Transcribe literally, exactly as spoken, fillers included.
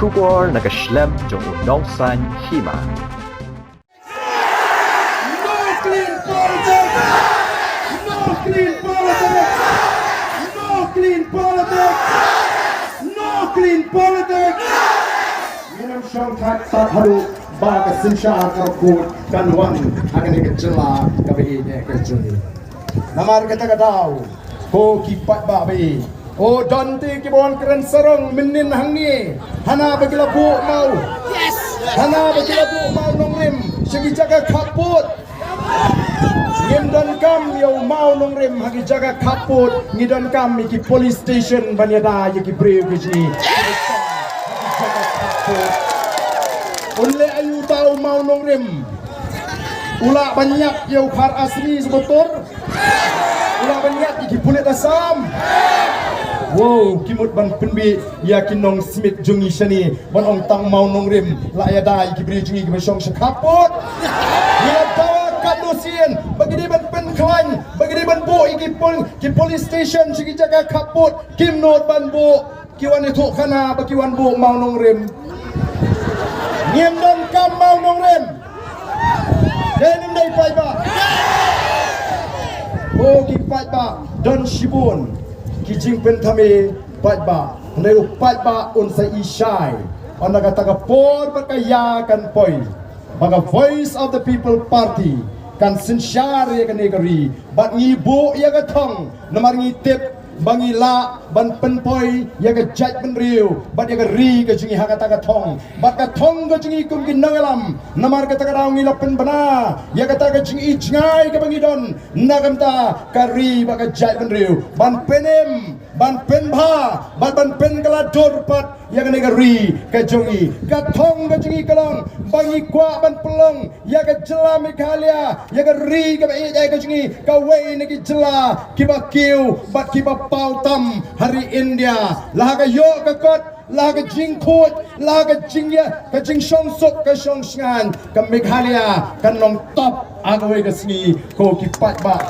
Khubor na ka shlem jong u Nongsaiñ Hima. No clean politics! No clean politics! No clean politics! No clean politics! Ngin ym shong thait tad haduh ba ka synshar ka kut kan wan ha kane ka jylla kaba ïeit ka jong ngi. Namar kata ka daw, ko ki paidbah ba ïeit, o don te kiba wan kren sarong mynnin hangne, hana ba ki la buh maw, hana ba ki la buh maw nongrim sha ki jaka khappud. Ngim donkam ïa u maw nongrim ha ki jaka khappud, ngi donkam ïa ki police station ban ïada ïa ki briew ki jong ngi. Un leh aïu uta u maw nongrim? U lah ban ïap ïa u Khar Asri sha Batur? U lah ban ïap ïa ki pulit Assam? Wow, ki mut ban pynbeit ïa ki nongsmit jong ngi shane ban ong tang maw nongrim lah ïada ïa ki briew jong ngi kiba shong sha khappud. Ngi la dawa katno sien ba ki dei ban pynkhlaiñ, ba ki dei ban buh ïa ki pol-, ki police station sha ki jaka khappud, kim nud ban buh. Ki wan ïathuh khana ba ki wan buh maw nongrim. Ngim donkam maw nongrim. Dei ne ym dei paidbah? Ko ki paidbah, don shibun ki jingpynthame paidbah. Hynrei u paidbah un sa i shai. Ynda kata ka por bad ka ïa kan poi, ba ka Voice of the People Party kan synshar ïa kane ka ri bad ngi buh ïa ka thong, namar ngi tip ba ngi lah ban pynpoi ïa ka jaitbynriew bad ïa ka ri ka jong ngi ha kata ka thong. Bad ka thong ka jong ngi kum ki nongïalam, namar kata ka daw ngi la pynbna ïa kata ka jingïohi jngai kaba ngi don na ka bynta ka ri bad ka jaitbynriew, ban pynim, ban pynbha bad ban pynkylla dur pat ïa kane ka ri ka jong ngi. Ka thong ka jong ngi ka long ba ngi kwah ban pynlong ïa ka jylla Meghalaya, ïa ka ri kaba ïeit ka jong ngi, kawei na ki jylla kiba kiew bad kiba paw tam ha ri India. La ha ka ïoh ka kot, la ha ka jingkhuid, la ha ka jingïa, ka jingshongsuk, ka shongshngaiñ, ka Meghalaya kan long top ha kawei ka sngi, ko ki paidbah.